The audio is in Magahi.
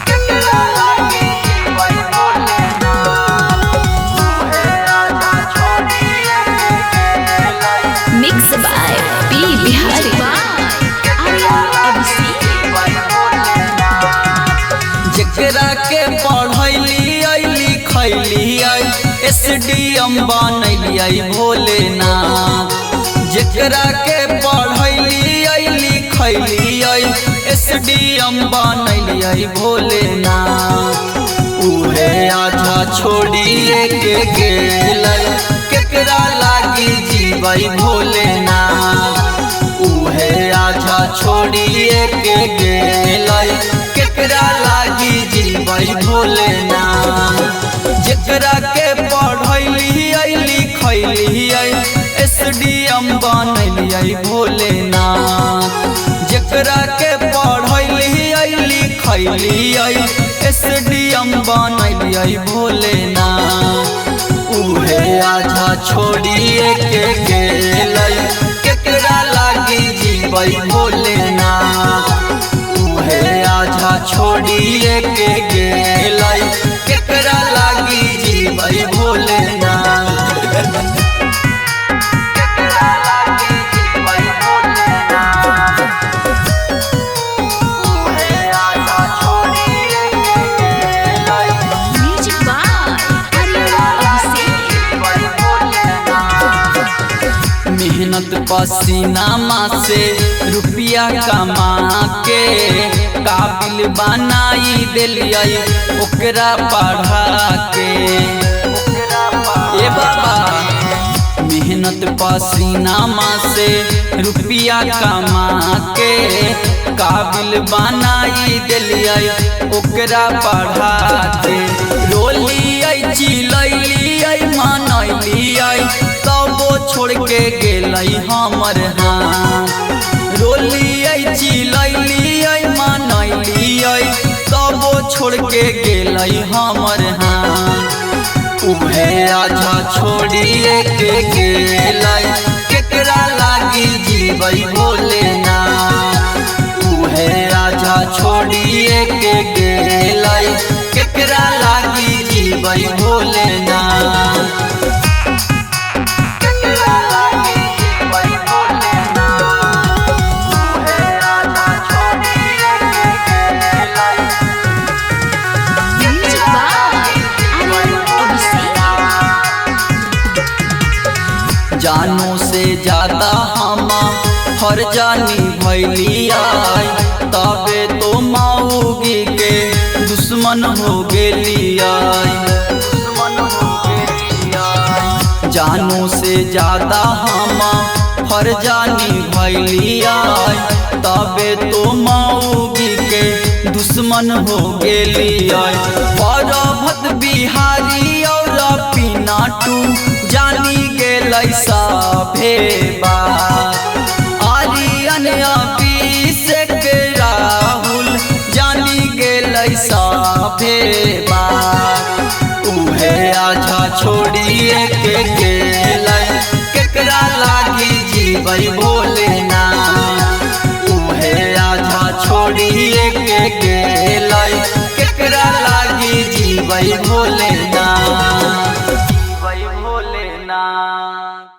केकरा लागी जीवै भोलेनाथ, उहे आधा छोड़िए के गेलै। Mix by P Bihari. जेकरा के पढ़ैलियै लिखैलियै एसडीएम बनैलियै भोलेनाथ। जेकरा के पढ़ैलियै लिखैलियै एसडीएम बनैलियै भोलेनाथ। उहे आधा छोड़िए के गेलै, केकरा लागी जीवै भोलेनाथ। उहे आधा छोड़िए के गेलै, केकरा लागी जीवै भोलेनाथ। जेकरा के पढ़ैलियै लिखैलियै एसडीएम बनैलियै भोलेनाथ। जेकरा के पढ़ैलियै लिखैलियै एसडीएम बनैलियै भोलेनाथ। उहे आधा छोड़िए के गेलै, केकरा लागी जीवै भोलेनाथ। उहे आधा छोड़िए के गेलै, केकरा लागी जीवै भोलेनाथ। केकरा लागी जीवै भोलेनाथ, उहे आधा छोड़िए के गेलै। Music by Aryan Abhishek. मेहनत पसीना से रुपया कमा के काबिल बनाई दिलियै ओकरा पढ़ा के। ए बाबा, मेहनत पसीना से रुपया कमा के काबिल बनाई दिलियै ओकरा पढ़ा के। रोलियै चिलैलियै मनैलियै तबो छोड़ के गेलै हमर हाथ। रोलियै चिलैलियै मनैलियै तबो छोड़ के गेलै हमर हाथ। उहे आधा छोड़िए के गेलै, केकरा लागी जीवै भोलेनाथ। उहे आधा छोड़िए के गेलै, केकरा लागी जीवै भोलेनाथ। केकरा लागी जीवै भोलेनाथ, उहे आधा छोड़िए के गेलै। Music by Aryan Abhishek. जानो से ज्यादा हमा हर जानी भैलियै, तबे तो माऊगी के दुश्मन हो गेलियै। जानो से ज्यादा हमा हर जानी भैलियै, तबे तो माऊगी के दुश्मन हो गेलियै। पर्वत बिहारी और पिनाटू जानी गेलै सभे बात। आर्यन अभिषेक राहुल जानी गेलै सभे बात। उहे आधा छोड़िए के गेलै, केकरा लागी जीवै।